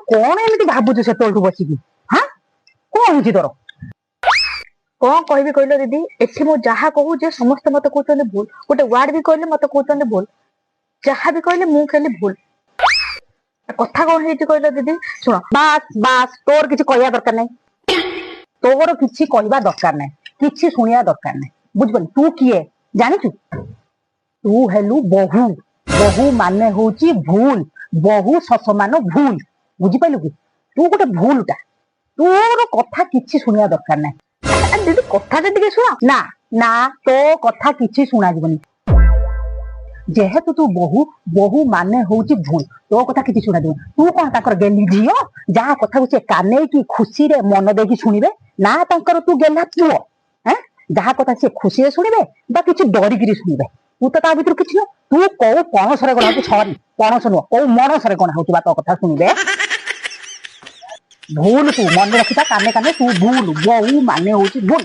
କଣ ଏମିତି ଭାବୁଛୁ ସେତେବେଳଠୁ ବସିକି? ହଁ, କଣ ହଉଛି ତୋର? କଣ କହିବି କହିଲ ଦିଦି, ଏଠି ମୁଁ ଯାହା କହୁଛି ସମସ୍ତେ ମତେ କହୁଛନ୍ତି ଭୁଲ। ଗୋଟେ ୱାର୍ଡ ବି କହିଲେ ମତେ କହୁଛନ୍ତି ଭୁଲ। ଯାହା ବି କହିଲେ ମୁଁ ଖାଲି ଭୁଲ। କଥା କଣ ହେଇଛି କହିଲ ଦିଦି, ଶୁଣ। ବାସ୍ ବାସ୍, ତୋର କିଛି କହିବା ଦରକାର ନାହିଁ। ତୋର କିଛି କହିବା ଦରକାର ନାହିଁ, କିଛି ଶୁଣିବା ଦରକାର ନାହିଁ, ବୁଝିପାରିଲୁ? ତୁ କିଏ ଜାଣିଛୁ? ତୁ ହେଲୁ ବୋହୂ। ବୋହୂ ମାନେ ହଉଛି ଭୁଲ। ବୋହୂ ସସମାନ ଭୁଲ, ବୁଝିପାରିଲୁ କି? ତୁ ଗୋଟେ ଭୁଲଟା, ତୋର କଥା କିଛି ଶୁଣିବା ଦରକାର ନାହିଁ। ଆରେ ଦିଦି, କଥାଟା ଟିକେ ଶୁଣ। ନା ନା, ତୋ କଥା କିଛି ଶୁଣାଯିବନି। ଯେହେତୁ ତୁ ବୋହୂ, ବୋହୂ ମାନେ ହଉଛି ଭୁଲ, ତୋ କଥା କିଛି ଶୁଣାଯିବନି। ତୁ କଣ ତାଙ୍କର ଗେଲି ଝିଅ, ଯାହା କଥାକୁ ସେ କାନେଇକି ଖୁସିରେ ମନ ଦେଇକି ଶୁଣିବେ? ନା ତାଙ୍କର ତୁ ଗେଲା ପୁଅ, ହେଁ, ଯାହା କଥା ସେ ଖୁସିରେ ଶୁଣିବେ ବା କିଛି ଡରିକିରି ଶୁଣିବେ? ତୁ ତ ତା ଭିତରୁ କିଛି ନୁହଁ। ତୁ କୋଉ ପଣସରେ ଗଣା ହଉଛୁ? ସରି, ପଣସ ନୁହଁ, କୋଉ ମଣସରେ ଗଣା ହଉଛୁ ବା ତୋ କଥା ଶୁଣିବେ? ଭୁଲ ତୁ, ମନେ ରଖିଥା କାନେ କାନେ, ତୁ ଭୁଲ। ବୋହୂ ମାନେ ହଉଛି ଭୁଲ।